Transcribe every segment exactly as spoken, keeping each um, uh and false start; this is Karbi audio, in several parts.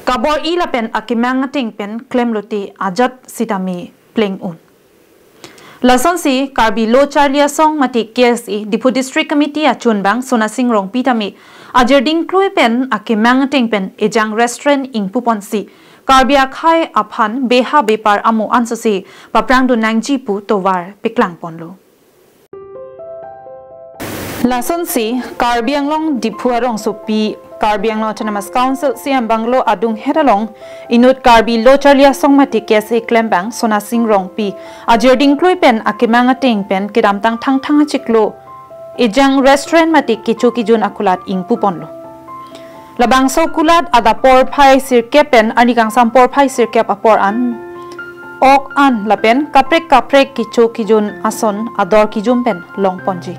kabor-i lapen akemang ateng pen klemlote ajat sitame pleng un. Lasonsi Karbi Lo Charli Asong mate K S A Diphu District Committee achunbang Sonasing Rongpi tame ajirding klui pen akemang ateng pen Ejang Restaurant ingpuponsi Karbi akhei aphan beha bepar amo ansose paprangdun nangji pu tovar peklangponlo. Lasonsi Karbi Anglong Diphu arongsopi Karbi Anglong Autonomous Council C M Bungalow adunghet along inut Karbi Lo Charli Asong mate K S A klembang Sonasing Rongpi ajirding klui pen akemang ateng pen kedamtang Thangthang achiklo Ejang Restaurant mate kecho kejun akulat ingpuponlo. Labangso kulat adap porphai sirkep pen arni kangsam porphai sirkep apor an ok an lapen kaprek kaprek kecho kejun ason ador kejum pen longponji.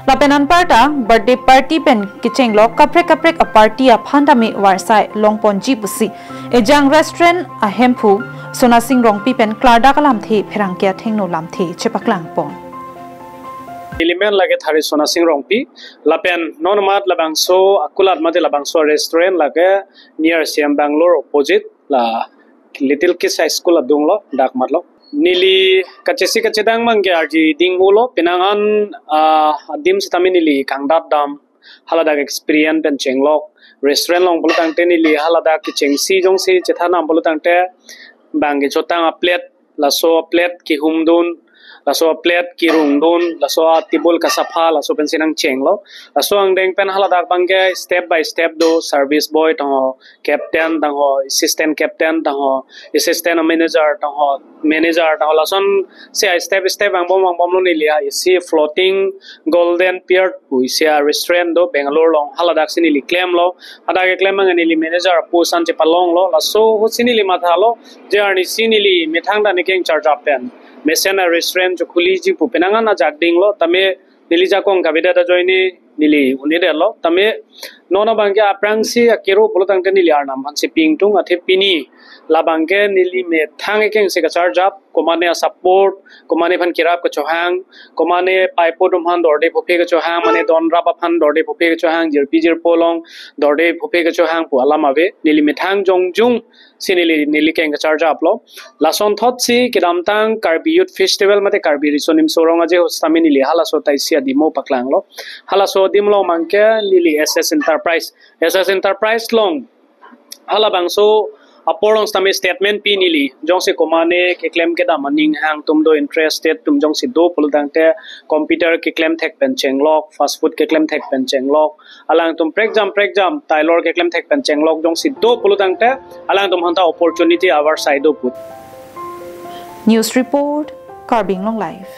Lapen anparta birthday party pen kechenglok kaprek kaprek aparty aphan tame varsai longponji pusi Ejang Restaurant ahemphu Sonasing Rongpi pen klardak alamthe pherangke athengno lamthe chepaklangpon. Nelimen lake thari Sonasing Rongpi, lapen non amat labangso akulat mate labangso restaurant lake near C M Bungalow opposite la Little Kids High School adunglo, dak matlo. Neli kachesi kachedang abangke arjiding ulo, penang an, ah, adim sitame neli kangdat dam, haladak experience pen chenglok. Restaurant along pulo tangte neli haladak kechengsi jongsi chethan dam pulo tangte bang kechotang a-plate, laso a-plate kehumdun, laso a-plate kerungdun, laso a-table kasapha, laso pensi nangchenglo. Laso angdeng pen haladak abangke step by step do, service boy tangho, captain tangho, assistant captain tangho, assistant manager tangho, manager tangho, lasonsi a-step step vangbom vangbomlo neli a-isi floating golden pear pu isi a-restaurant do Bangalore along, haladak si neli klemlo. Hadak keklem abang neli manager post an chepalonglo. Laso ahutsi neli mathalo, je arnisi neli methang ta neke charge up pen mesen a-restaurant chokhuliji pu penang an ajak dinglo, tame neli jakong kavedet ajoine neli un-edetlo. Tame non abangke aphrangsi akero pulo tangte neli Arnam aphansi pingtung, athe pini labangke neli methang ekeng si ka-charge up, komane a-support, komane aphan kerap kachohang, komane paipo atum aphan dorde phophe kachohang, mane donrap aphan dorde phophe kachohang, jirpi jirpo along dorde phophe kachohang pu alam ave. Neli methang jongjung si neli, neli keng ka-charge up lo. Lasonthotsi kedamtang Karbi Youth Festival mate Karbi Riso Nimso Rong Aje ahut sitame neli halaso ta isi ademo paklanglo. Halaso ademo along abangke neli S S Enterprise, S S Enterprise along halabangso apor along sitame statement pi neli, jongsi komane keklem kedam aning hang atum do, interested atum jongsi do pulo tangte computer keklem thek pen chenglok, fast food keklem thek pen chenglok, alangtum prekjam prekjam tailor keklem thek pen chenglok jongsi do pulo tangte alangtum aphanta opportunity avarsai do pu. News report, Karbi Anglong Live.